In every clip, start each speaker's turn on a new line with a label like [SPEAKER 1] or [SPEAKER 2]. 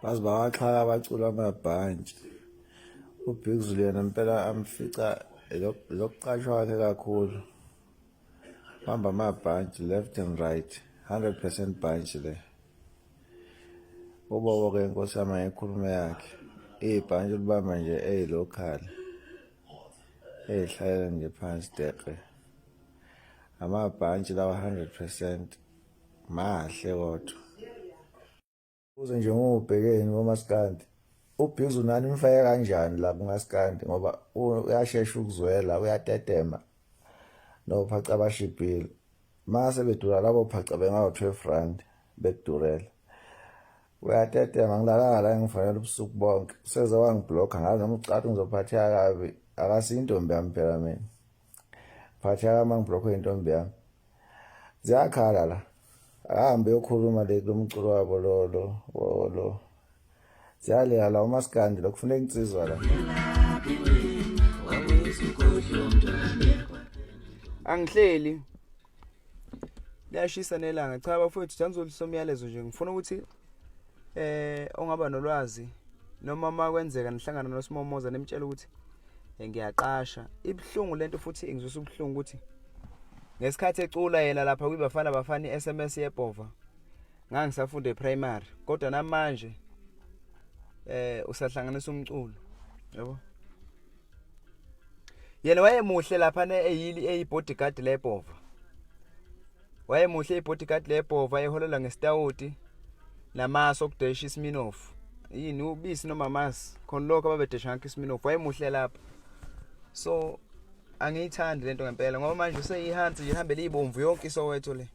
[SPEAKER 1] Baze bawaxhaka abaculi amabhantshi. UBig Zulu yena impela amfica lokuqashwa kwakhe kakhulu. Bamba amabhantshi left and right, 100% bhantshi le. Ubobo-ke inkosi yami ayikhulume yakhe. Ibhantshi libamba nje eyi-local. Eyihlalela nje phansi deqe. Amabhantshi lawa 100% mahle kodwa. Uze nje ngubhekeni komaskandi. UBhizu nani nimfake kanjani la kumaskandi ngoba uyashesha ukuzwela uyatetema nophaca abashibhile. Mase bedura labo phaca bengawo 12 rand bekudurela. Uyatetema ngilalanga la ngifonela ubusuku bonke. Useze wangiblocka ngazi noma ucathi ngizophatheka kabi. Akasiyintombi yami phela mina. Phatheka uma ngiblockwe intombi yami. Ziyakhala la. Ahambe yokhuluma le kulomculo wabo lo lo lo. Ziyalila la umaskandi lo kufuneka insizwa la.
[SPEAKER 2] Angihleli. Liyashisa nelanga. Cha bafowethu jangizolisa umyalezo nje ngifuna ukuthi eh ongaba nolwazi noma uma kwenzeka nihlangana noSimomoza nimtshela ukuthi eh, ngiyaqasha. Ibuhlungu lento futhi ingizwisa ubuhlungu ukuthi ngesikhathi ecula yena lapha kwiBafana Bafana iSMS yebhova ngangisafunda eprimary kodwa namanje eh usahlanganisa umculo yabo yena wayemuhle lapha ne eyili eyibodyguard lebhova wayemuhle ibodyguard lebhova eholela ngesitawuti namaso okudesha isiminofu yini ubisi noma amasi khona lokho ababedesha ngakho isiminofu wayemuhle lapha so angiyithandi lento ngempela ngoba manje useyihansi nje ihambele ibomvu yonke iSoweto le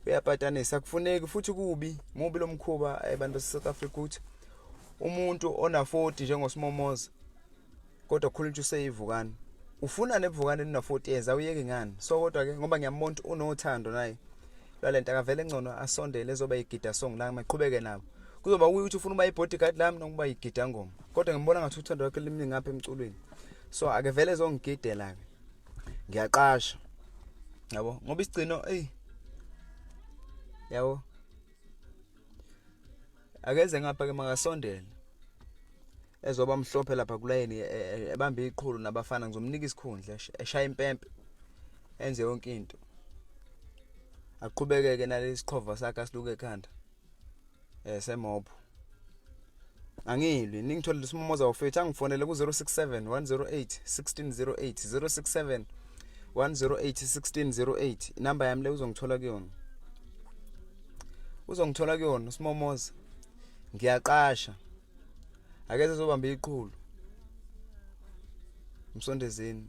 [SPEAKER 2] uyapatanisa kufuneki futhi kubi mubi lomkhuba abantu base South Africa ukuthi umuntu ona 40 njengosimomoza kodwa khuluma ukuthi useyivukane ufuna nebuvukane lina 40 years awuyeki ngani so kodwa ke ngoba ngiyambona ukuthi unothando naye lwalento akavele ngcono asondele ezoba igida song la maqhubeke nabo kuzoba kuyi ukuthi ufuna uba ibodyguard lami nokuba igida ngoma kodwa ngimbona ngathi uthando lwakhe limningi ngapha emculweni so ake vele ezongigidela ke ngiyaqasha yabo ngoba isigcino ey yabo akeze ngapha ke makasondele ezoba mhlophe lapha kulayini e, e, ebambe iqhulu nabafana ngizomnika isikhundla eshaya impempe enze yonke into aqhubekeke nalesi qhova sakhe asiluke ekhanda eh semopho angilwi ningitholele isimomoza wafethu angifonele ku-067 108 1608 067 108 1608 inamba yami le uzongithola kuyona uzongithola kuyona usimomoza ngiyaqasha akeze ezobamba iqhulu msondezeni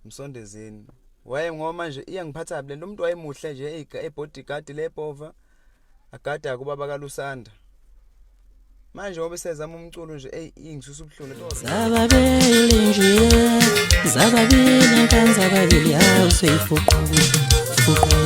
[SPEAKER 2] msondezeni waye ngoba manje iyangiphatha kabi lento umuntu wayemuhle nje ebodyguard lebhova agada kubaba kaLusanda manje ngoba sezama umculo nje ey ingisusa ubuhlungu lento
[SPEAKER 3] Zababili nje zababili nkanzababili awuseyifuqu fuqu.